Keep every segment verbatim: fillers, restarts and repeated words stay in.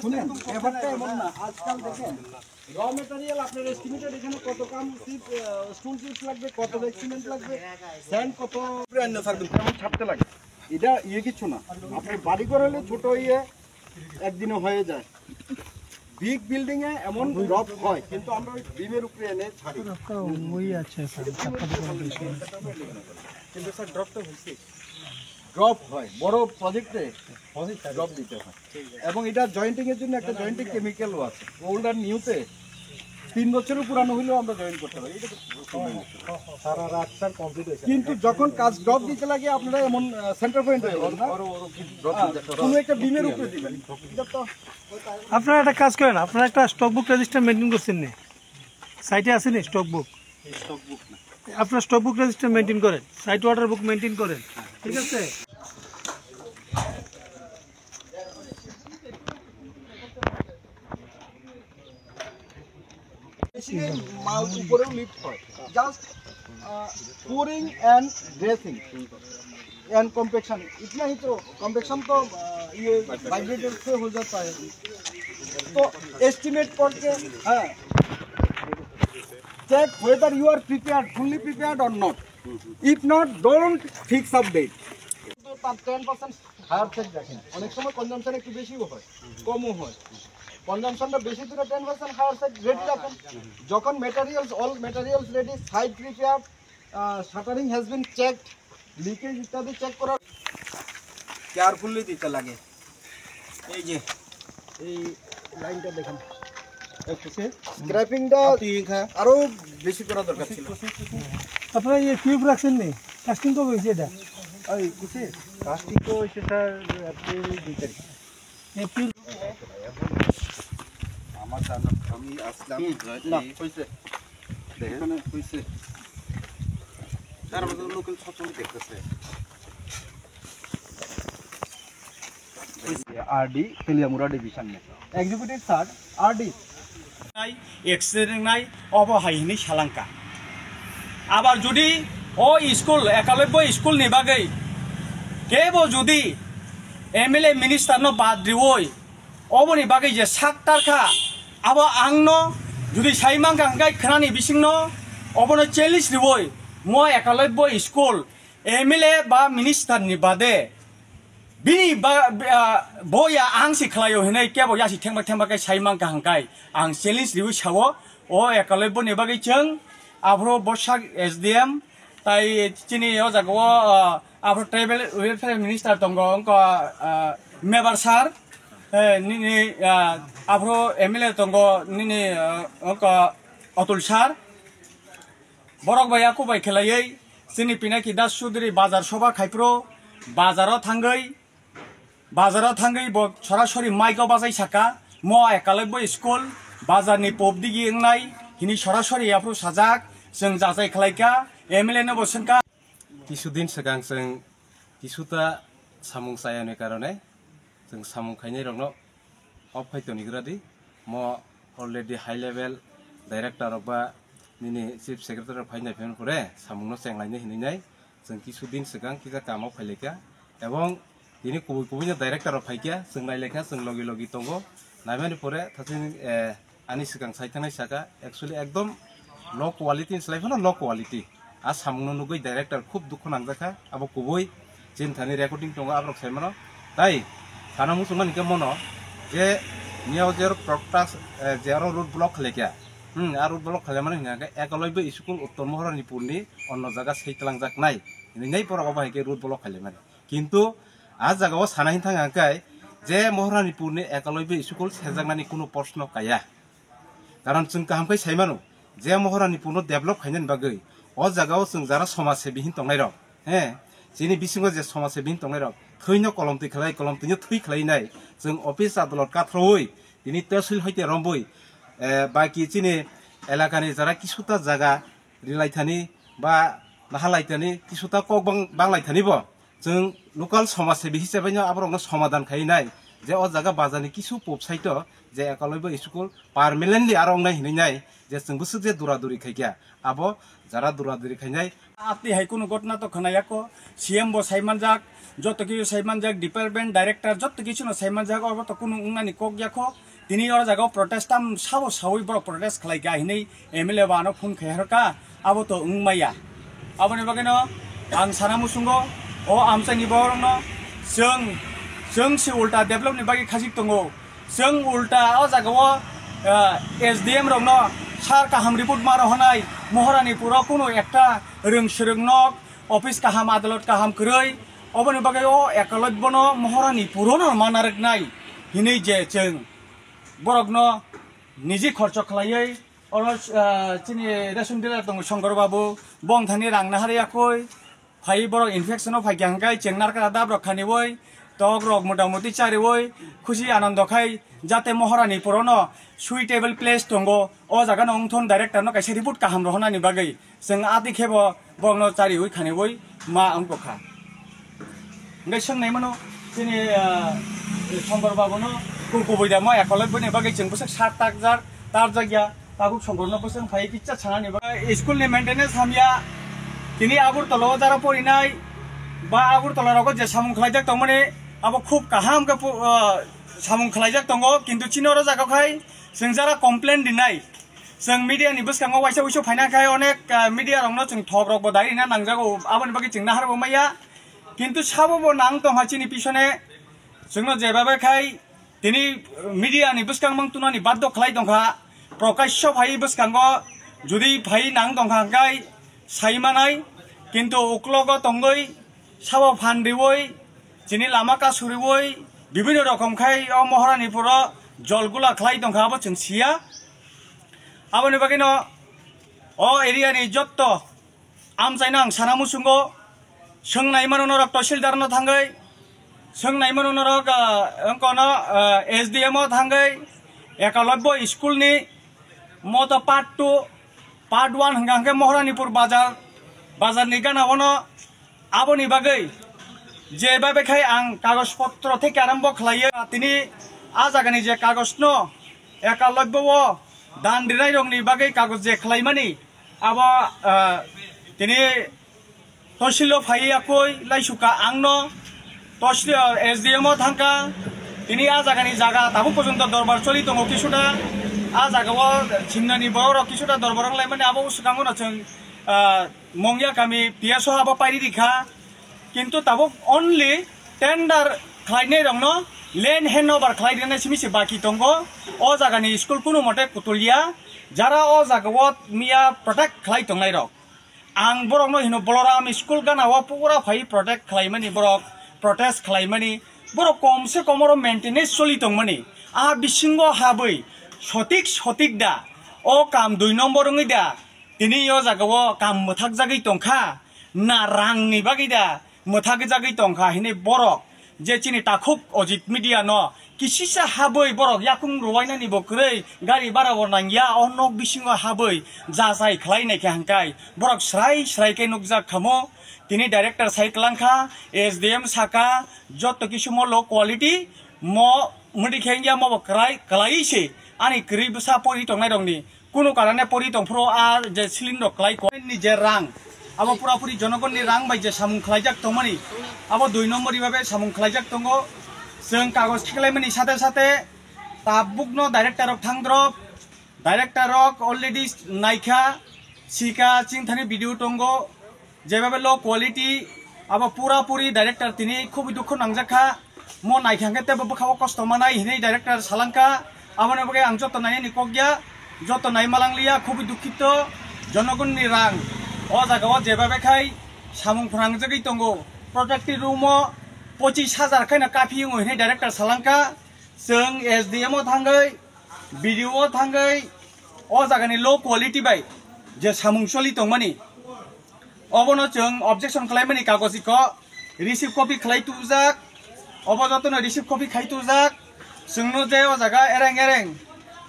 শুনেন, ব্যাপারটা এমন না। আজকাল দেখেন, র ম্যাটেরিয়াল আপনার এস্টিমেটেড এখানে কত কাম চিপ, স্টোন চিপস লাগবে, কত ব্যাগ সিমেন্ট লাগবে, স্যান্ড কত, উপরে আনলে স্যার কিন্তু তেমন ছাড়তে লাগে। এটা ইয়ে কিছু না, আপনার বাড়ি ঘর হলে ছোট ইয়ে একদিনে হয়ে যায়। বিগ বিল্ডিং এ এমন ড্রপ হয়, কিন্তু আমরা ওই বিমের উপরে এনে ছাড়ি। ওই আছে স্যার, কিন্তু স্যার ড্রপ তো হয়েছে। ড্রপ হয়, বড় প্রজেক্টে ড্রপ দিতে হয়। এবং এটা জয়েন্টিং এর জন্য একটা জয়েন্টিং কেমিক্যালও আছে, ওল্ড আর নিউতে তিন বছরের পুরানো হইলেও আমরা জয়েন করতে পারি। এটা তো সারা রাত স্যার কমপ্লিট হয়েছে। কিন্তু যখন কাজ ড্রপ দিতে লাগে, আপনারা এমন সেন্টার পয়েন্ট হয়ে যান না। কোনো একটা বিমের উপরে দিবেন। এটা তো আপনারা একটা কাজ করেন, আপনারা একটা স্টক বুক রেজিস্টার মেনটেন করছেন নি? সাইটে আছে নি স্টক বুক? স্টক বুক না। আপনারা স্টক বুক রেজিস্টার মেনটেন করেন, সাইট অর্ডার বুক মেনটেন করেন, ঠিক আছে? মেশিনের মাল উপরেও লিফট হয়, জাস্ট পুরিং অ্যান্ড ড্রেসিং অ্যান্ড কম্পেকশন। इतना ही तो, कॉम्पैक्शन तो ये वाइब्रेटर से हो जाता है। तो एस्टिमेट करके, हाँ, check whether you are prepared, fully prepared or not. If not, don't fix up date. তো তার টেন পার্সেন্ট হায়ার সাইড রাখেন। অনেক সময় কনজাম্পশন একটু বেশিও হয়, কমও হয়। কনজাম্পশনটা বেশি দূরে ten percent higher side ready রাখেন। যখন materials, all materials ready, site prepare, shuttering has been checked, leakage ইত্যাদি চেক করা। কেয়ারফুলি দিতে লাগে। এই যে এই লাইনটা দেখেন, স্ক্র্যাপিংটা আরো বেশি করা দরকার ছিল। আপনারা এই টিউব রাখছেন নি? কাস্টিং কবে হয়েছে এটা? এই কুসি, কাস্টিং তো হয়েছে স্যার এপ্রিল দুই তারিখ। এপ্রিল। আমার জানা, আমি আসলাম। হুম, না, এই হয়েছে। দেখেন। এখানে হয়েছে। তার মধ্যে লোকাল সবসময় দেখতেছে। আরডি তেলিয়ামুড়া ডিভিশন নিয়ে executive sir RD. Accident nai obo hai hini salangka. Abar jodi o school, Ekalobya school ni bagwi kebo jodi M L A minister no bad riwi, oboni bagwi je sak tarkha, abo ang no jodi sai mankha hwnkhe khwnani bising no obono challenge riwi, mo Ekalobya school M L A ba minister ni bade bini ba, ah, bo ya ang si khlaio hinwi kebo ya si thengba thengba khe sai mankha hwnkhe ang challenge riwi sao, o Ekalobya ni bagwi chwng aphuru bwsak S D M tai chini o jaga o, ah, aphuru tribal welfare minister tongo wngkha, ah, Mebar sir, eh, nini, ah, aphuru M L A tongo nini, ah, wngkha Atul sir. Borok bai aku bai khlaiwi chini Pinaki Das Chaudhary bazar soba khaipro bazaro thangwi, bazaro thangwi bo sorasori mic o bachai saka, mo Ekalobya school bazar ni pop digi wngnai hini sorasori aphuru sajak, chwng jachai khlaika, M L A no bo swngka. Kisudin swkang chwng kisuta samung chayani karone chwng samung khainai rokno off khai toni gra di. Mo already high level director rok ba nini chief secretary rok phainai phaimani pore samung no chenglainai hinwi nai chwng kisu din swkang kisa kamo phailaikha ebong tini kubui kubui no director rok phaikha chwng nailaikha chwng logi logi tongo naimani pore thasing, eh, ani swkang sai thangnai saka actually ekdom low quality ni slai phano low quality. A samungno nugwi director khub dukhu nangjakha, abo kubui chini thani recording tongo, aborok sai mano. Tai sana muchungmani khe mono je miyao je protest, eh, je aro road block khlaikha, hmm, a road block khlaimani hwnkha khe Ekalobya school Uttor Moharanipurni onno jaga sei twlangjaknai hinwi nai borok obo hai khe road block khlaimani. Kintu a jagao sana hin thang hwnkhe je Moharanipurni Ekalobya school sejaknani kunu proshno kaya. Karon chwng kaham khe sai mano, je Moharanipurno develop khainani bagwi o jagao chwng jara somaj sebi hin tongnai rok, he, chini bisingo je somaj sebi hin tongnai rok, thwino kolom twi khlai, kolom twino thwi khlai nai, chwng office adolot kathroui, tini tehsil hoite rombui, eh, baki chini elakani jara kisuta jaga rilai thani ba nahalai thani, kisuta kok bang-, banglai thani bo. Chwng local somaj sebi hisabai no aborokno somadhan khai nai. Je o jaga bazar ni kisu pop side o je Eklavya school permanently aro wngnai hinwi nai, je chwng bwswk je dura duri khaikha, abo jara dura duri khainai. Atwi hai kunu gotna to khwnayakho, C M bo saimanjak, joto kisu saimanjak, department director joto kisu no saimanjak, oro to kunu wngnani kok yakho. Tini oro jaga o protest tam sabo sawi borok protest khlai kha hinwi M L A bo ano phone khai harkha, abo to wng maya. Aboni bagwi no ang sana muchungo o amchaini borok no chwng, chwng si ulta develop ni bagwi khajik tongo. Chwng ulta o jaga o, ah, S D M rok no sar kaham report ma rohonai, Moharani puro kunu ekta rwng swrwng nok, office kaham, adalot kaham kwrwi, oboni bagwi o Eklavya no Moharani puro no ma narwknai hinwi je chwng borok no niji khorcho khlaiwi oro, ah, chini ration dealer tongo Shankar Babu, bong thani rang nahar yakwi, phai borok infection o phaikha hwnkhe chwng narkra dab rok khaniwi, tok rok mota moti chariwi, khusi anando khai jate Moharani puro no suitable place tongo, o jaga no wngthon director no kaisa report kaham rohonani bagwi. Chwng a twi khe bo borokno chariwi khaniwi ma wng tongkha. Hwnkhe swngnai mano chini, ah, Shankar Babu no kung kubui da ma Eklavya ni bagwi chwng bwswk sat takjak, tarjak ya, tabuk Shankar no bwswk phai kisa sanani bagwi. School ni maintenance hamya, tini Agartala o jara porinai ba Agartala rogo je samung khlaijak tongmani abo khub kaham khe pu-, ah, samung khlaijak tongo, kintu chini oro jaga khai chwng jara complain rinai. Chwng media ni bwskango waisa wuisu phaina khai onek, ah, media rokno chwng thok rokbo dai rina nangjago, aboni bagwi chwng naharbo maya. Kintu sabo bo nang tongkha chini pisone, chwngno jebabe khai tini media ni bwskang mang tunani baddo khlai tongkha. Prokasho phai bwskango jodi phai nang tongkha hwnkhe sai manai, kintu uklogo tongwi sabo phan riwi chini lama kasuriwi bibinno rokom khai o Moharani puro jol gula khlai tongkha, abo chwng siya. Aboni bagwino o area ni jotto amchaino ang sana muchungo, swngnai mano norok tahsildar no thangwi, swngnai mano norok, ah, wngkono, ah, S D M o thangwi, Eklavya school ni moto part two, part one hwnkha hwnkhe Moharanipur bazar, bazar ni gana ono. Aboni bagwi je babe khai ang kagoj potro theke arambo khlaiwi tini a jagani je kagoj no Eklavya o dan rinai rokni bagwi kagoj je khlaimani abo, ah, tini Tohsilo phai yakwi laisuka ang no, tohsil, S D M o thangka, tini a jagani jaga tabuk porjonto dorbar choli tongo kisuda, a jaga o chimnani borok rok kisuda dorbar wng laimani abo swkango no chwng, ah, Mongya kami P S o abo pairi rikha, kintu tabuk only tender khlainai rokno land hand over khlai rina simi se baki tongo, o jagani school kunu mote kutulya, jara o jaga o miya protect khlai tongnai rok. Ang borokno hino Boloram school gana o pura phai protect khlaimani borok, protest khlaimani borok kom se kom oro maintenance choli tongmani. A bisingo habwi sotik sotik da o kam dui nombor wngwi da tini o jaga o kam mwthakjagwi tongkha na rangni bagwi da mwthakjagwi tongkha hinwi borok je chini takhuk Ojit Media no kisisa habwi borok yakung rwbainani bo kwrwi gari bara bo nangya o nok bisingo habwi jachai khlai naikha hwnkhe borok srai srai khe nukjak khamo tini director sai kwlangkha S D M saka joto kisu mo low quality mo mwdikhe wngya mo bo kwrai kwlai se ani kwrwi bwsa pori tongnai rokni Kunu karane pori tongphuru a je siling rok klai ko ni je rang, abo pura puri jonogonni rang bai je samung khlaijak tongmani, abo dui nombor ibabe samung khlaijak tongo. Chwng kagoj khiklaimani sate sate tabukno director rok thangdrop, director rok already naikha, sika chingthani video tongo. Jebabe low quality, abo pura puri director tini khubui dukhu nangjak kha. Mo naikha hwnkhe tebo bwkha o kosto manai hinwi director salangkha. Aboni bagwi ang joto nainani kok ya, joto nai malang liya, khubui dukhito. Jonogonni rang o jaga o jebabe khai samung phwnangjagwi tongo. Protective room o pochis hajar khaina kaphi wngo hinwi director salangkha. Chwng S D M o thangwi, B D O o thangwi, o jagani low quality bai je samung choli tongmani, obono chwng objection khlaimani kagoj ikho receive copy khlai tubujak, obo jotono receive copy khai tubujak. Chwngno je o jaga ereng ereng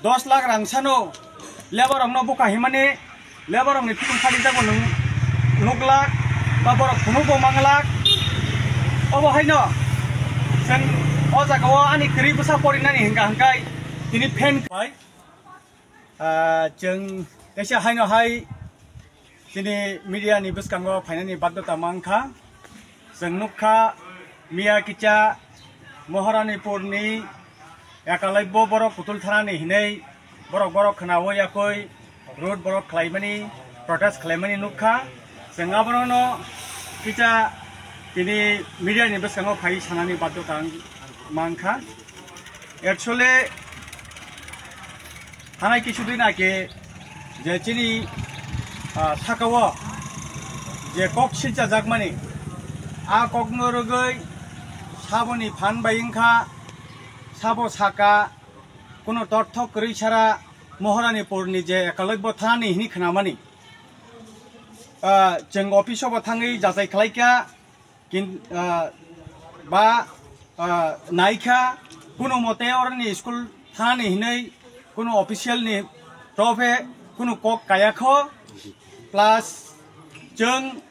dos lakh rang sano labour rokno bukha himani, labour rokni phikung phalijago nwng nuglak ba borok phunukbo manglak. Obo haino Chwng o jaga o ani kwrwi bwsa porinani hwnkha hwnkhe tini fan bai. Ah, chwng teisa haino hai chini media ni bwskango phainani baddhota mankha. Chwng nukha miya kicha Moharanipur ni Ekalobya borok kutul thanani hinwi borok borok khwnawi yakwi road borok khlaimani, protest khlaimani nukha. Chwng abono no kicha tini media ni bwskango phai sanani baddhota ang mankha. Actually, hanai kisu din age je chini, ah, sakao je kok silchajakmani, a kokno rwgwi saboni phan bai wngkha, sabo saka, kuno torthok kwrwi sara Moharanipur ni je Ekalobya thanani hini khnamani. Ah, chwng office o bo thangwi jachai khlaikha, kin-, ah, ba, ah, naikha, kuno mote oroni school thanani hinwi kuno official ni trophe kuno kok kayakho, plus chwng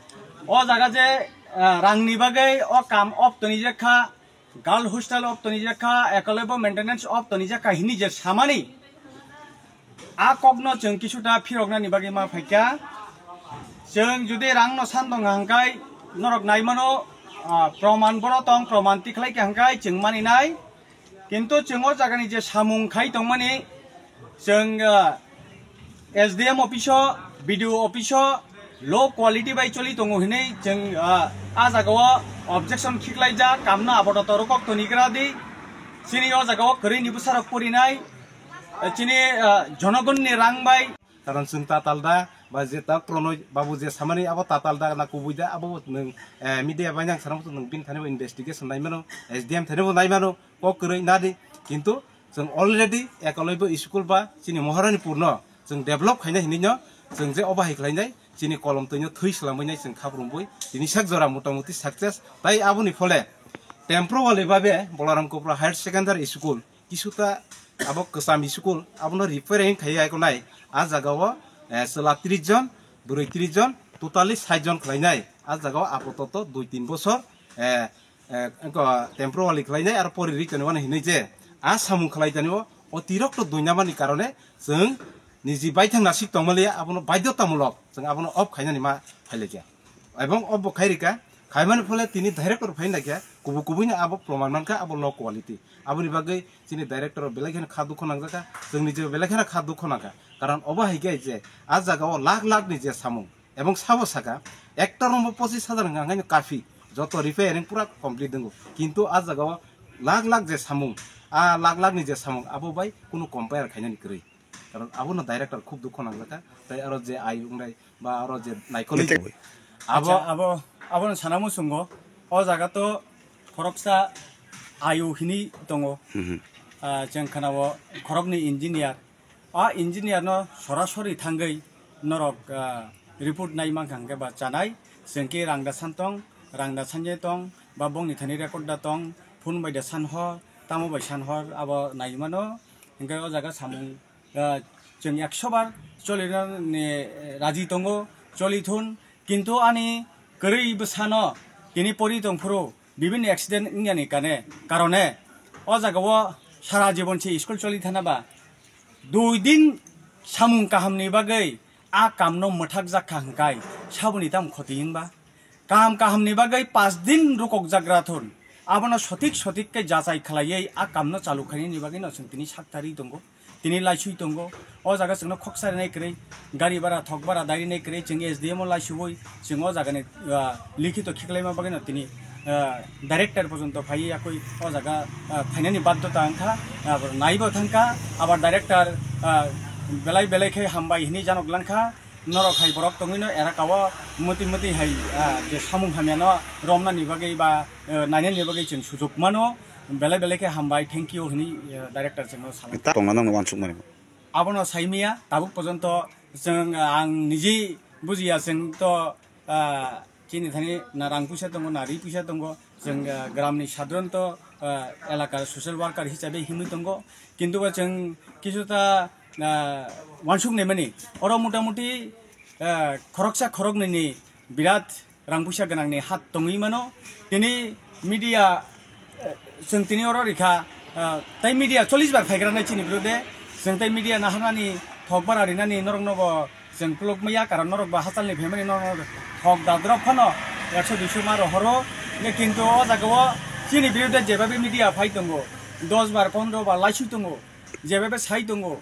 o jaga je, ah, rangni bagwi o kam off tonijakha, girl hostel off tonijakha, Ekalobya maintenance off tonijakha hini je samani, a kokno chwng kisuta phiroknani bagwi ma phaikha. Chwng jodi rangno san tong hangkai norok naimano, ah, proman boro tong, proman tikhlai kha hangkai chwng maninai. Kintu chwng o jagani je samung khai tongmani, chwng, ah, S D M office o, B D O office o low quality bai choli tongo hinwi chwng, ah, a jagao objection khiklaijak, kamno apatot rokok tonigra di. Chini o jagao kwrwini bwsarok porinai, eh, chini, ah, jonogonni rang bai. Karon chwng tatal da, ba je ta pronoi babu je samani abo tatal da na kubui da, abo nwng, eh, media bai nang sana nwng bini thani investigation nai mano, S D M thani bo nai mano, kok kwrwi nadi. Kintu chwng already Ekalobya school ba chini Moharanipur no chwng develop khaina hinwi no chwng je obo hai khlainai, chini kolom twino thwi swlambwi nai chwng khaprwngwi tini sak jora motamuti success. Tai aboni phole temporary babe Bolaram Kopra Higher Secondary School kisuta abo kwcham school abono repairing khai ai konai. A jagao, eh, chwla tris jon, bwrwi tris jon, totally sait jon khlainai. A jagao apatot dui tin bosor, eh, eh, wngkha temporary khlainai aro pori rwi tonwi mano hinwi je a samung khlai tonwi o, o tirok to duinamani karone chwng niji baithang nasik tongmaliya, abono baidhotamulok chwng abono off khainani ma phailaikha. Ebong off bo khai rikha, khaimani phole tini director phai naikha, kubu kubuino abo proman mankha, abo low quality. Aboni bagwi chini director belai kheno kha dukho nangjakha, chwng niji belai kheno kha dukho nangkha. Karon obo hai khe je a jagao lakh lakh ni je samung, ebong sabo saka, ekta room bo pochis hajar hwnka hwnkaino kafi, joto repairing pura complete wngo. Kintu a jagao lakh lakh je samung, a lakh lakh ni je samung, abo bai kunu compare khainani kwrwi. Karon abono director khub dukho nangjakha, tai aro je ayuk wngnai ba aro je naikolwi. Abo acha, abo, abono sana muchungo, o jaga to khoroksa ayuk hinwi tongo. Mhm. Ah, chwng khwnao khoroknwi engineer, a engineer no sorasori thangwi norok, ah, report nai mankha hwnkhe ba chanai, chwng khe rang da san tong, rang da sanye tong, ba bongni thani record da tong, phone bai da san hor, tamo bai san hor, abo nai mano. Hwnkhe o jaga samung, ah, chwng ekso bar cholina ni, eh, raji tongo, choli thun, kintu ani kwrwi bwsano tini pori tong phuru, bibhinno accident wngyani kane karone o jagao sara jibon se school choli thana ba dui din samung kahamni bagwi a kamno mwthak jak kha hwnkhe saboni tamo khoti wngba? Kam kahamni bagwi pas din rukok jagra thun, abono sotik sotik khe jachai khlaiwi a kamno chalu khainani bagwi no chwng tini sak tari tongo. Tini laisui tongo. O jaga chwngno khoksa rinai kwrwi, gari bara thok bara dai rinai kwrwi, chwng S D M o laisuwi, chwng o jagani, ah, likhito khiklaima bagwino tini, ah, director porjonto phaiwi yakwi o jaga, ah, phainani baddhota wngkha, ah, naibo thangkha, abar director, ah, belai belai khe hambai hinwi janok langkha, norok hai borok tongwino erakao mwtwi mwtwi hai, ah, je samung hamyano romnani bagwi ba, eh, nainani bagwi chwng sujuk mano, belai belai khe hambai, thank you hinwi, eh, director chwngno salai. Ta tongna nangno wansukmani. Abono saimaya tabuk porjonto chwng, ah, ang niji bujiya, chwng to, ah, chini thani na rang puisa tongo, na ri puisa tongo, chwng, ah, gramni sadharanto, ah, elakar social worker hisabe himwi tongo, kintu ba chwng kisuta, ah, wansuk naimani oro motamuti, ah, khoroksa khoroknwini birat rang puisa gwnangni hat tongwi mano. Tini media, eh, Chwng tini oro rikha, ah, tei media chollish bar phaigra nai chini birude. Chwng tei media naharnani, thok bara rinani norokno bo chwng kuluk maya, karon norok bo hachalni phaimani norok thok dadrok phano ekso duiso ma rohoro. Hingke kintu o jaga o chini birude jebabe media phai tongo, dos bar pondro bar laisui tongo, jebabe sai tongo,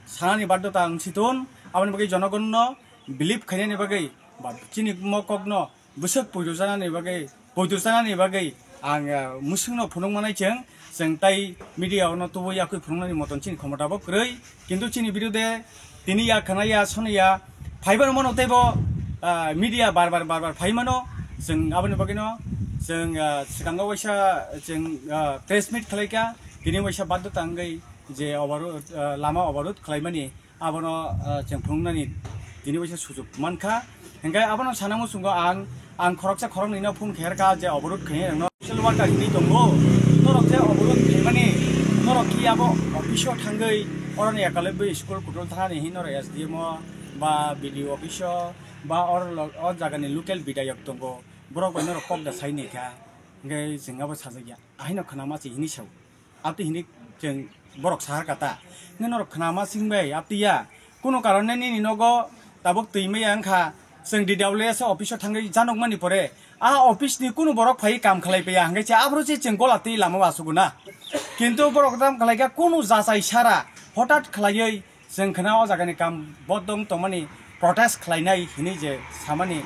sanani baddhota ang siton, aboni bagwi jonogonno believe khainani bagwi ba chini mokokno bwswk poito chanani bagwi, poito chanani bagwi ang, ah, musungno phunukmanai chwng, chwng tai media ono tubui yakui phunuknani moton chini khomota bo kwrwi, kintu chini birude tini ya khana ya sono ya phaibar mano teibo, ah, media bar bar, bar bar phai mano, chwng aboni bagwino chwng, ah, swkango waisa chwng, ah, press meet khlaikha, tini waisa baddhota wngwi je oborodh, ah, lama oborodh khlaimani, abono, ah, chwng phunuknani tini waisa sujuk mankha. Hingke abono sana muchungo ang, ang khoroksa khoroknwino phone kherkha je oborodh khainai rokno social worker hinwi tongo. Norok je oborodh khaimani, norok ki abo office o thangwi oroni ekalebwi school kudul thanani hinwi norok S D M o ba B D O office o ba oro lo-, o jagani local bidayok tongo. Borok bai norok kok da sai nai kha. Hingke chwng abo sajakya. Ahino khwnama se hinwi sao. Abtwi hinwi chwng borok sahar kata. Hingke norok khwnama sing bai abtwi ya. Kunu karon nai nini nogo tabuk twi maya wngkha. Chwng D W S office o thangwi janokmani pore. A office ni kunu borok phai kam khlai paiya. Hingke se aboro se chwng gola twi lama o asuguna. Kintu borok tam khlaikha kunu jachai sara. Hotat khlaiwi chwng khna o jagani kam bodong tongmani protest khlainai hinwi je samani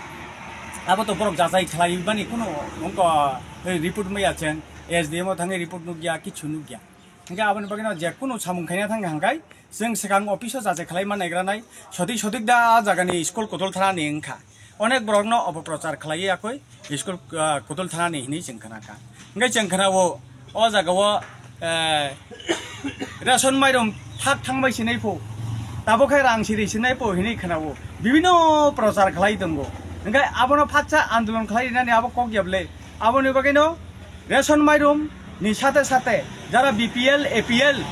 abo to borok jachai khlaimani kunu wngkha, eh, report maya chwng S D M o thangwi report nukya, kichu nukya. Hingke aboni bagwino je kunu samung khaina thangkha hingkai chwng swkang office o jachai khlai ma naigranai sotik sotik da a jagani school kudul thanani wngkha. Onek borokno opoprochar khlaiwi yakui school, ah, kudul thanani hinwi chwng khna kha. Hingke chwng khna o, o jaga o, eh, ration mairum thak thangbai sinai pho, tabuk khe rang siri sinai pho hinwi khna o. Bibino prochar khlai tongo. Hingke abono phatsa andolon khlai rinani abo kok yable. Aboni bagwino ration mairum ni sate sate jara B P L, A P L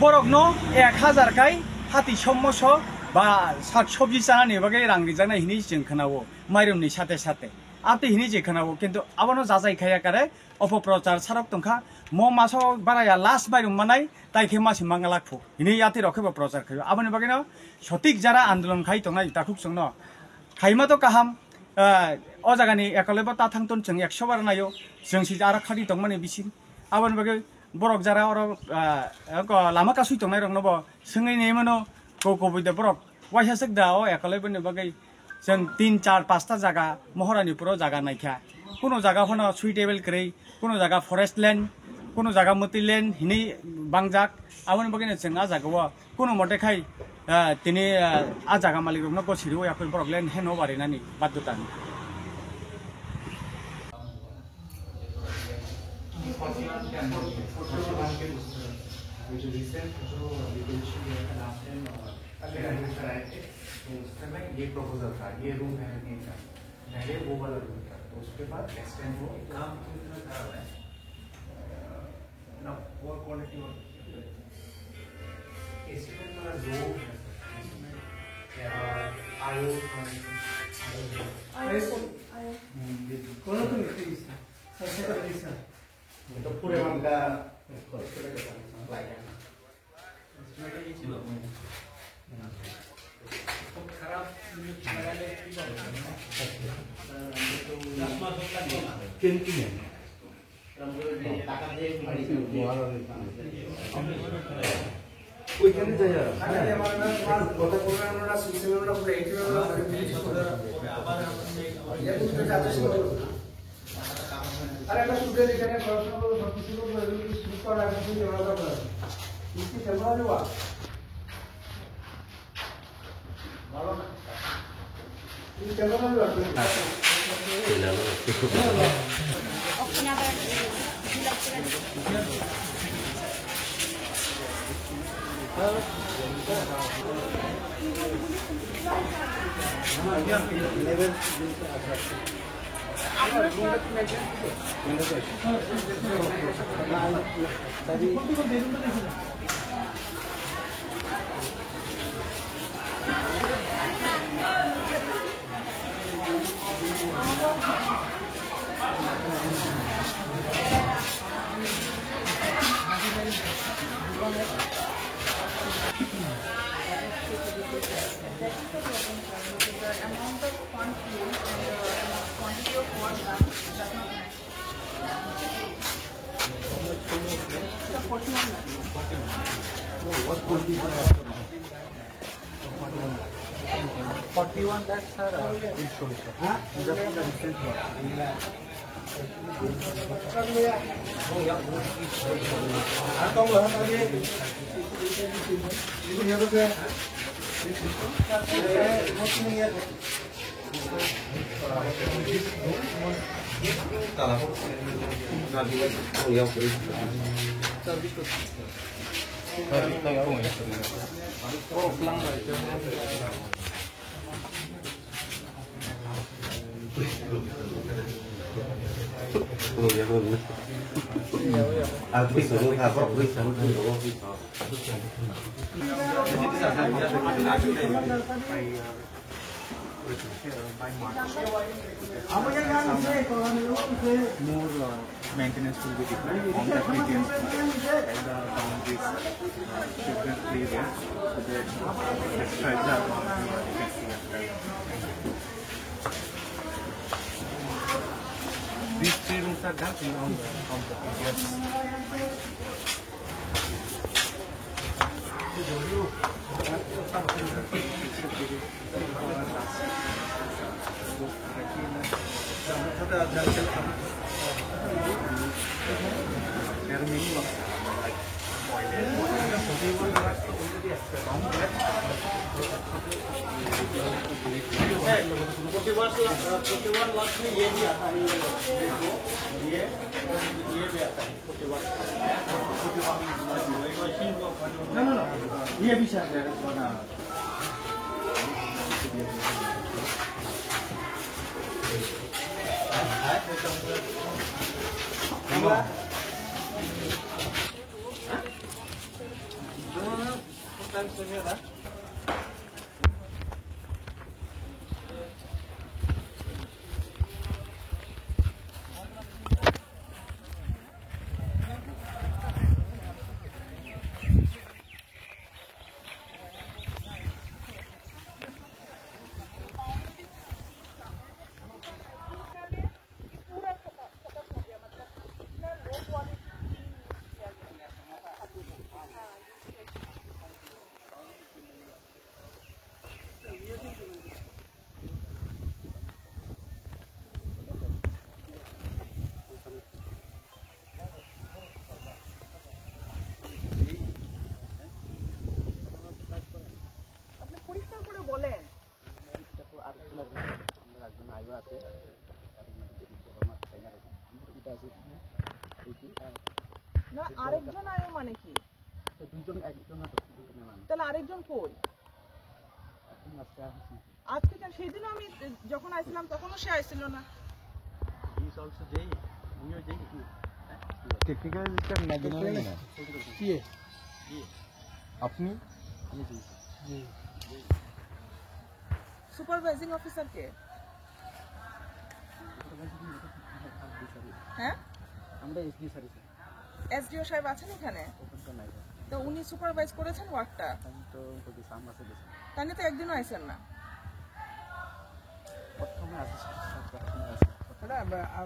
borokno ek hazar kai hati sommoso ba sak sobji chanani bagwi rang rijaknai hinwi chwng khna o. Mairum ni sate sate. Abtwi hinwi je khna o, kintu abono jachai khaya kare, opoprochar sarok tongkha, mo maso baraya last mairum manai, tai khe masi mangalak phu. Hinwi yati rok khe bo prochar khayo. Aboni bagwino sotik jara andolon khai tongnai takhuk chwngno. Khaima to kaham, eh, o jagani ekolebo ta thang ton chwng ekso bar nayo, chwng si aro khadi tongmani bising. Aboni bagwi borok jara oro, eh, eko lama kasui tongnai rokno bo swngwi nei mano, ko kobui de borok. Waisa swk da o ekolai bini bagwi chwng tin, char, pasta jaga Moharani puro jaga naikha. Kuno jaga phano suitable kwrwi, kuno jaga forest land, kuno jaga mwtwi land hinwi bangjak. Aboni bagwino chwng a jagao kuno mote khai, ah, tini, ah, a jaga malik rokno gosiri o yakui borok land heno barinani baddhota wngkha. अगर हम कराए थे, तो उस समय ये प्रपोजल था, ये रूम है नहीं था, पहले वो वाला रूम था, तो उसके बाद एक्सटेंड हुआ। काम कितना खराब है? अ, ना, पुअर क्वालिटी और एस्टिमेट वाला जो है, इसमें क्या आईओ कनेक्शन, आईओ, आईओ। हम्म, ये कौन सा मिस्त्री है? सबसे पहले सर। ये तो पूरे मन का ওইখানে যাই আর। আরে একটা সুন্দর এখানে পড়াশোনা করো, সব কিছু করবো, এগুলো কিছু শুরু করা, এখন তুমি জমা দাও না। তুমি কি জমা দেওয়া? ভালো না। তুমি জমা দেওয়া। Forty-one lakhs, sir, uh, is sure, sir. Huh? Just in the recent one. More, uh, maintenance will be required on that region as the boundaries, uh, should be clear, so that extra job. These three rooms are done in on the, on the, yes. No, no, no. Ye bhi sir, sir. আপনি পরিষ্কার করে বলেন। এটা তো আর একটু লাগবে না। আমাদের একজন আইও আছে। তার মধ্যে যদি বড় মাছ খাই না, এটা আছে। এই যে, আহ, না, আরেকজন আইও মানে কি? তো দুইজন, একজন না তো, দুইজনের মানুষ। তাহলে আরেকজন কই? এখন আজকে আসছে। আজকে কেন? সেই দিনও আমি যখন আইছিলাম তখনও সে আইছিল না। He is also J E? উনিও J E? Technical assistant না, general না? কি? জি। আপনি? আমি জি। জি। সুপারভাইজিং অফিসার কে? হ্যাঁ? আমরা এসডিও স্যার। এসডিও সাহেব আছেন এখানে? ওখানে তো নাই। তো উনি সুপারভাইজ করেছেন ওয়ার্কটা? আমি তো ওকে সামনে আছে গেছি। তাহলে তো একদিনও আইছেন না। প্রথমে আসি, প্রথমে আসি। দাদা, আ, আ,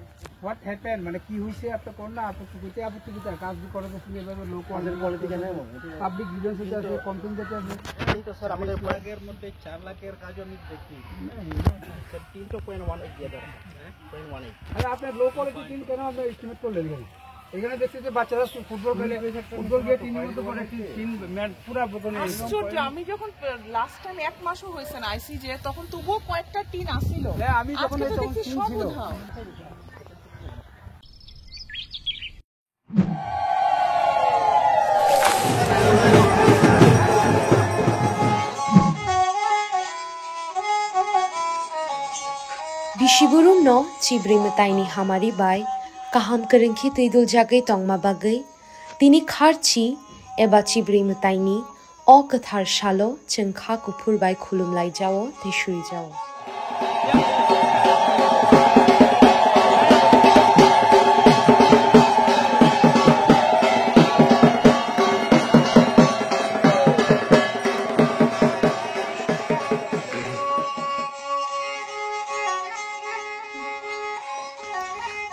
what happened? মানে কি হইছে? আপনি কোন না আপত্তি করতে, আপত্তি করতে কাজ করে তো শুনে এভাবে লোক আমাদের কোয়ালিটি কেন এমন? পাবলিক গ্রিভেন্স হচ্ছে, আসলে কমপ্লেন দিতে আসলে। এই তো স্যার, আমাদের আগের মধ্যে চার লাখের কাজও আমি দেখি। স্যার, তিনটা পয়েন্ট ওয়ান এইট দিয়ে দেন। হ্যাঁ? Point one eight. আরে, আপনার লো কোয়ালিটি টিন কেন আপনি এস্টিমেট করলেন কেন? এখানে দেখছি যে বাচ্চারা সু-, ফুটবল খেলে, ফুটবল গিয়ে টিনের মধ্যে পড়ে, টিন, টিন ম্যাট পুরা বোকানো হয়ে গেছে। আশ্চর্য, আমি যখন লাস্ট টাইম এক মাসও হয়েছে না আইসি যে, তখন তবুও কয়েকটা টিন আসিল। হ্যাঁ, আমি যখন আজকে এই তো তখন দেখছি টিন সব ছিল। উধাও। Bisi borok no chibrwi mwtaini hamari bai kaham kwrwng khe twi dul jagwi tongma bagwi tini kharchi eba chibrwi mwtaini o kwthar salo chwng kha kuphur bai khulum lai jao tei suri jao.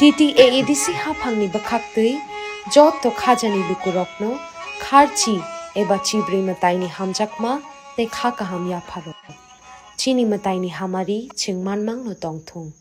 T T A A D C haphangni bwkhaktwi joto khajani lukurokno kharchi eba chibrwi mwtaini hamjakma tei kha kaham yapharo. Chini mwtaini hamari chwng manmangno tongthung.